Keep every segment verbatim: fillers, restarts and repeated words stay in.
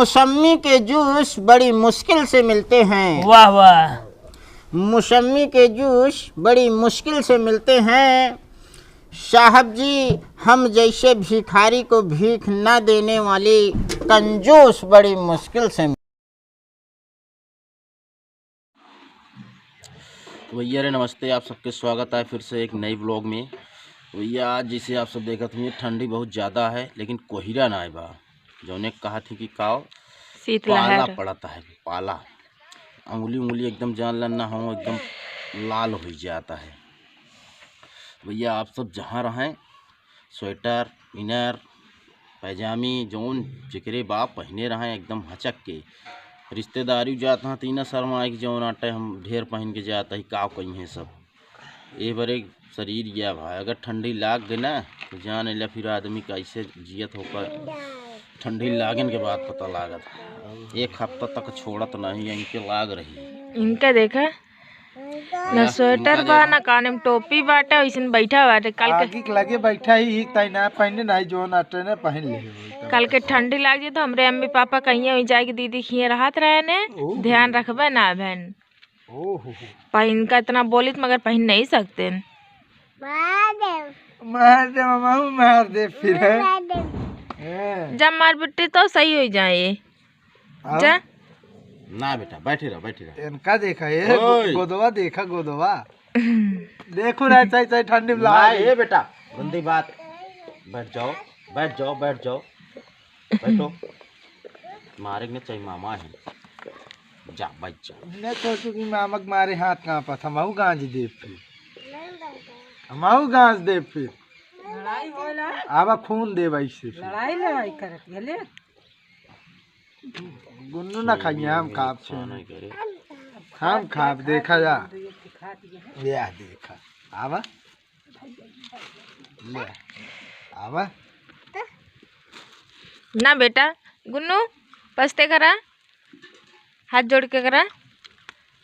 मौसमी के जूस बड़ी मुश्किल से मिलते हैं। वाह, वाह। मौसमी के जूस बड़ी मुश्किल से मिलते हैं। साहब जी, हम जैसे भिखारी को भीख ना देने वाली कंजूस बड़ी मुश्किल से। तो भैया रे नमस्ते, आप सबके स्वागत है फिर से एक नई व्लॉग में। तो भैया, आज जैसे आप सब देखत हुए, ठंडी बहुत ज़्यादा है, लेकिन कोहिरा ना आए बा। जौने कहा थी कि काव शीत पाला लहर। पड़त है, पाला। उंगली उंगली एकदम जान लेना हो, एकदम लाल हो जाता है। भैया, आप सब जहाँ रहें, स्वेटर, इनर, पैजामी, जौन जेकरे बाप पहिने रहें एकदम हचक के। रिश्तेदारी जात हैं, तीना शर्मा के जौन आटे हम ढेर पहिन के जात ही, काव कहीं हैं सब। ए बरे शरीर गया भाई, अगर ठंडी लाग गई ना, तो जान ले फिर आदमी कैसे जियत होकर। ठंडी लागन के बाद पता लागत है। एक हफ्ता तक छोड़त नहीं, इनके लाग रही। इनका देखा, ना ना, स्वेटर इनका बा, देखा। ना काने में टोपी बाटे, वैसन बैठा बाटे। कल के आगी के लगे बैठा ही, एक ताई ना पहने, ना ही जौन आटे ने पहन ले। कल के ठंडी लाग जाए तो हमरे अम्मी पापा कहिए हुई जाए कि दीदी खिए रहत रहे ने, ओह। ध्यान रखबे ना बहन। ओहो। पर इनका इतना बोलित मगर पहन नहीं सकते। मार दे। मार दे मामा, मार दे फिर। मार दे। हाँ। जब मार बिट्टी तो सही हो जाए। अब? जा। ना बेटा, बैठे रहो, बैठे रहो। इनका देखा, ये ओए। गोदवा देखा, गोदवा। देखो ना, चाहे, चाहे ठंडी में ना, लगा दे। ए बेटा, गंदी बात। बैठ जाओ, बैठ जाओ, बैठ जाओ। बैठो। मारे के ना चाहे मामा है। जा, बैठ जा। इन्हें तो चूंकि मामा के मारे हाथ कांपत, हमहू गांज देब फिर। हमहू गांज देब फिर। लड़ाई होला। आवा खून देब ऐसे फिर। लड़ाई, लड़ाई करत है, ले। गुन्नू ना खाइए, हम खाब छे। हम खाब, देखा जा। या देखा। आवा। ले। आवा। ना बेटा, गुन्नू, पस्ते करा। हाथ जोड़ के करा।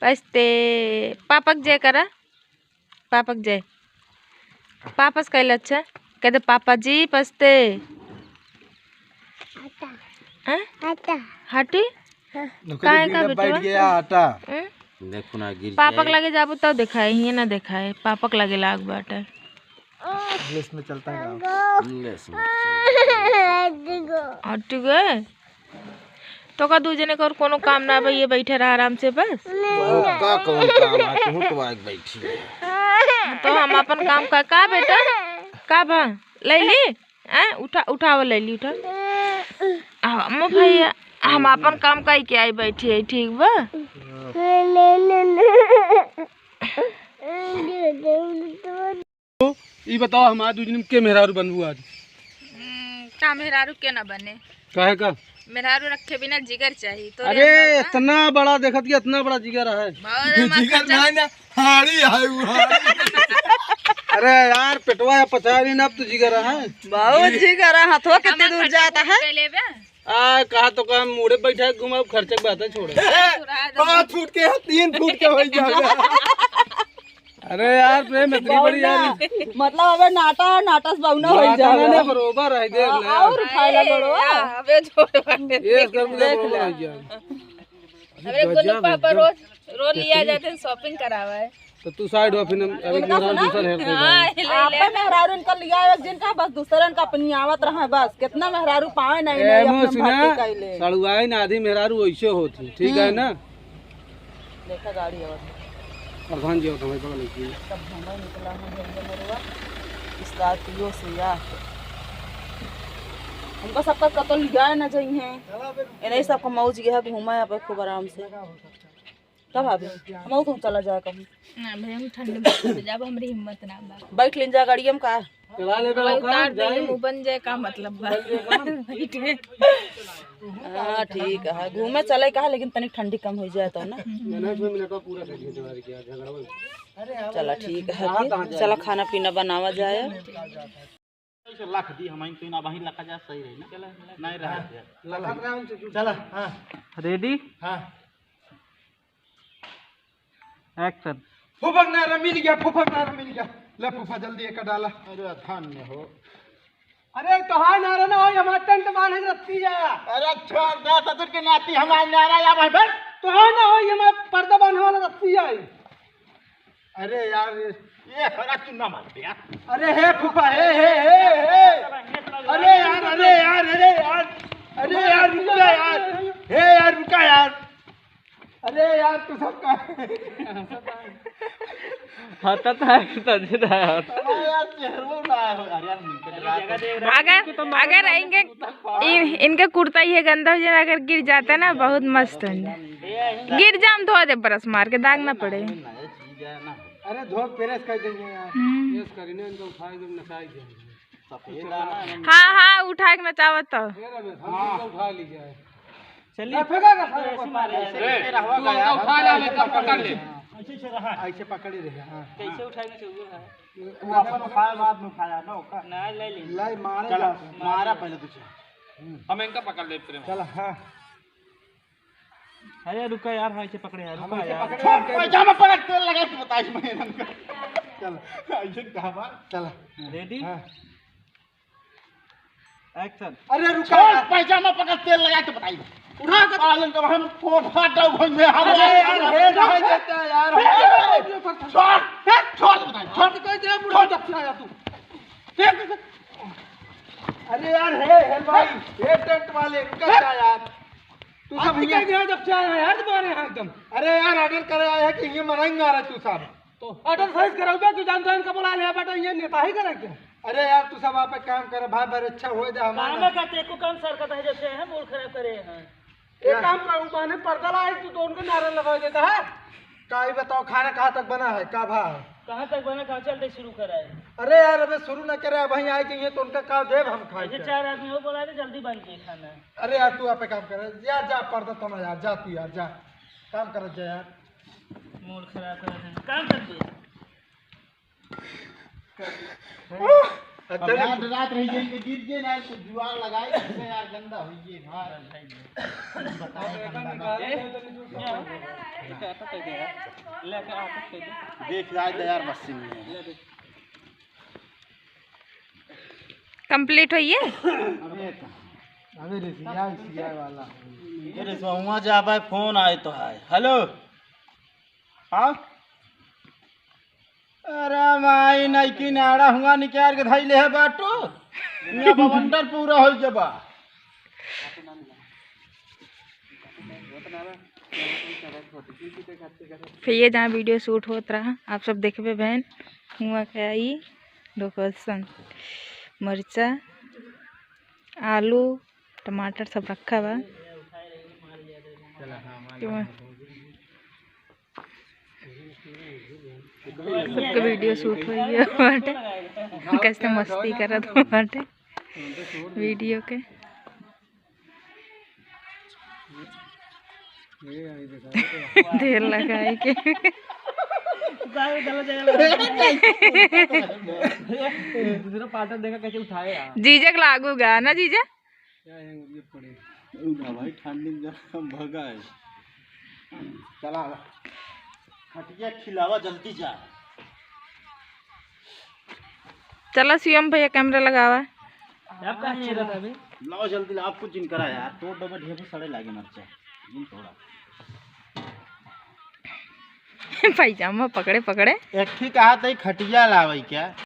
पस्ते, पापक जय करा। पापक जय। पापस कहले अच्छा। कह दे, "पापा जी, पस्ते।" आटा। हैं? आटा। हटी? हाँ। काहे का बेटवा? बैठ गया आटा। हैं? देखो ना, गिर पापक जाए। लगे जाबू तब देखाए, हिये ना देखाए। पापक लगे लाग बाटे। इंग्लिश में चलता है गाँव। इंग्लिश में चलता है। हट गए। तो का दू जने का और कोनो काम ना बा, ये बैठे रहा आराम से बस। और का कौन काम है, तू तो आके बैठी है। तो हम अपन काम का, का बेटा, का बा, ले ली? आ, उठा, उठाओ, ले ली, उठा। आ, मो भैया, हम अपन काम कई के आई बैठी है, ठीक बा? ई बताओ, हमार दू जने में के मेहरारू बनबू आज? हम्म, का मेहरारू के ना बने? काहे का? मेहरारू रखे बिना जिगर चाही। तो अरे, इतना बड़ा देखत कि इतना बड़ा जिगर है। जिगर ना, ना, हाड़ी है वो, हाड़ी। अरे यार, पेटवा या पचा नहीं ना, अब तो जिगर है। बहुत जिगर है, हाथों कितनी दूर जाता है। आ, कहा तो कहा, मूड़े बैठा है, घुमाओ, खर्चे की बात है, छोड़ो। पाँच फुट के, तीन फुट के हो जाएगा। अरे यार, प्रेम इतनी बड़ी यार। मतलब, अबे नाटा है, नाटा से बाउना हो नाटा जाएगा। ना, बरोबर है, देख हाँ, ले। और उठाए ला, बड़वा। अबे छोड़, ये कर मुझे देख बरोबर ले। है यार। अरे, गोलू गजब, पापा एकदम। रोज, रोज लिया जाते हैं, shopping करावा है। तो तू side हो, फिर हम अभी इनका मेहरारू सुना? दूसर हेर देगा। हाँ, ले, ले। आपन मेहरारू इनका लिया है, जिनका बस दूसरन का अपनी आवत रहा है, बस। कितना मेहरारू पावे नहीं, ए, नहीं, अपने मोसना, भर्ती कैले। सड़ुआइन आधी मेहरारू वैसे होती, ठीक है हम्म। ना? देखा गाड़ी आवत है। प्रधान जी होता है, बगल की। सब घूमे निकला है भैया मरुआ, Scorpio से या। हमका सबका कतल लिया ना जाई हैं। इन्हें सबका मौज गया घूमा है खूब आराम से। तब भाभी, हम कहूँ चला जाए कहूँ। ना भैया, हम ठंड में जाब, हमरी हिम्मत ना बा। बैठ लेन जा गाड़िया में का। चला ले हम उतार दे, मुँह बन जाए, का मतलब बा? बैठे। हाँ, ठीक है, घूमे चले का, लेकिन तनिक ठंडी कम हो जाए तो ना। हम्म। चला, ठीक है, फिर चला, खाना पीना बनावा जाए। ऐसे लख दी हम, तो ना वहीं लखा जा, सही रही ना। नहीं रहा। चला, हाँ। Ready? हाँ। Action। फूफा का नारा मिल गया, फूफा का नारा मिल गया। ले फूफा, जल्दी एक डाला। अरे धन्य हो। अरे तोहार नारा ना होई, हमार टेंट बांधे के रस्सी है। अरे छोड़ दे, ससुर के नाती हमार नारा या भाई बन। तोहार ना होई, हमार पर्दा बांधे वाला रस्सी है। अरे यार, ये हरा चुन्ना मार दिया। अरे हे फूफा, हे, हे, हे, हे। अरे यार, अरे यार, अरे यार, अरे यार, रुक जा यार। हे यार, रुका यार। अरे यार, तू सब का हतत है, तजदा है। अरे यार, चेहरो ना हो। अरे यार, मिलके डरा दे। अगर, अगर इनके, इन, इनके कुर्ता ये गंदा हो जाए, अगर गिर जाता ना, बहुत मस्त हो जाए। गिर जाम, धो दे, ब्रश मार के, दाग ना पड़े। नया चीज है ना। अरे धो, प्रेस कर देंगे यार। हम्म। प्रेस करी ना, इनको उठा के नचाई देंगे। सफेद है ना। हाँ, हाँ, उठा के नचावत तो। ये रमेश, हम इनको उठा लीजिए। चलिए। ए, फेंका का सारे ऐसे को? मारे। ऐसे ए, करके रहो तू गया। उठा ले, ले, तब पकड़ ले। ऐसे से रहा। ऐसे पकड़े रहे, हाँ। कैसे उठाएंगे चौबे भाई? वो अपन उठाया, बाद में उठाया ना, ओका। ना, ले ले। ले, मारे चला, जा। मारा पहले तुझे। हम इनका पकड़ ले, प्रेम। चला, हाँ। अरे, रुका यार, हाँ, ऐसे पकड़े हैं, हम रुका ऐसे यार। पकड़े छोड़, हैं। पैजामा पकड़, तेल लगा के बताई मैं इनका। चल, ऐसे कहाँ बा? चला। Ready? हाँ। Action। अरे रुका छोड़, यार। पैजामा पकड़, तेल लगा के बताई। उठा के पालन का हम फोन फाटा उठा में हम अरे यार, हे नहीं देता यार। छोड़, छोड़ बताई, छोड़। छोड़ के कह दे, बुढ़ा जब से आया तू। देख, देख, देख। अरे यार, हे, हे भाई, हे टेंट वाले, रुका जा यार। तू सब आज हियाँ क्या गया जब से आया यार तुम्हारे यहाँ एकदम? अरे यार, order करे आया है कि ये मनाएंगे आ रहा तू साहब। तो order सही से कराओ बे, तू जानता है इनका बुला ले, बेटा, ये नेता ही करे क्या? अरे यार, तू सब आप एक काम कर, भाई, बड़े अच्छा हो जा काम हमारा। में करते, एको काम सर का है, जैसे है, मूड खराब करे हैं। एक काम करो, माने पर्दा लाई, तू तो उनके नारा लगा देता है। का ही बताओ, खाना कहाँ तक बना है, का भा है? कहाँ तक बना, कहाँ चलते शुरू कराए? अरे यार, अबे शुरू न करे, अब वहीं आए चाहिए तो उनका का देब हम खाए ऐसे के? चार आदमी हो बोला थे, जल्दी बन जाए खाना। अरे यार, तू आप एक काम कर, यार, जा पर्दा तो ना यार, जा तू यार, जा, काम कर, जा यार। मूड खराब कर रहे हैं। काम कर दे। अच्छा, अब यार, रात रही जाएंगे, गिर गए ना, तो जुआर लगाए, इससे यार गंदा हुई है, भाई। बताए, गंदा ना। देख, आज तो यार, बस सिंह है। Complete होइए। अबे, अबे रे, सिया, सिया वाला। ये रे, सोहुआ जा भाई, फोन आए तो है। Hello। हाँ? अरे माई, नइकी नाड़ा हुआ निकाल के धइले है बाटू। इहाँ बवंडर पूरा होइ जबा। फिर ये जहाँ video shoot होत रहा, आप सब देखबे बहन, हुआ क्या ई लोकेशन, मरचा, आलू, टमाटर सब रखा बा। क्यों? सबके video shoot होइ गया बाटे, कैसे मस्ती करत बाटे video के। तेल लगाई के। दूसरा पार्टनर देखा कैसे उठाए यार। जीजा के लागूगा ना जीजा? क्या है, ये पड़े। उठा भाई, ठंडी में जरा भगा है। चला, खटिया खिलावा, जल्दी जा। चला शिवम भैया, camera लगावा। आप कहाँ छेड़ा था अभी? लाओ जल्दी लाओ, आप कुछ जिन करा यार, तो डबल ढेबू सड़े लागे मरचा। जिन थोड़ा। पैजामा पकड़े पकड़े। एक ही कहा था, खटिया लावे क्या?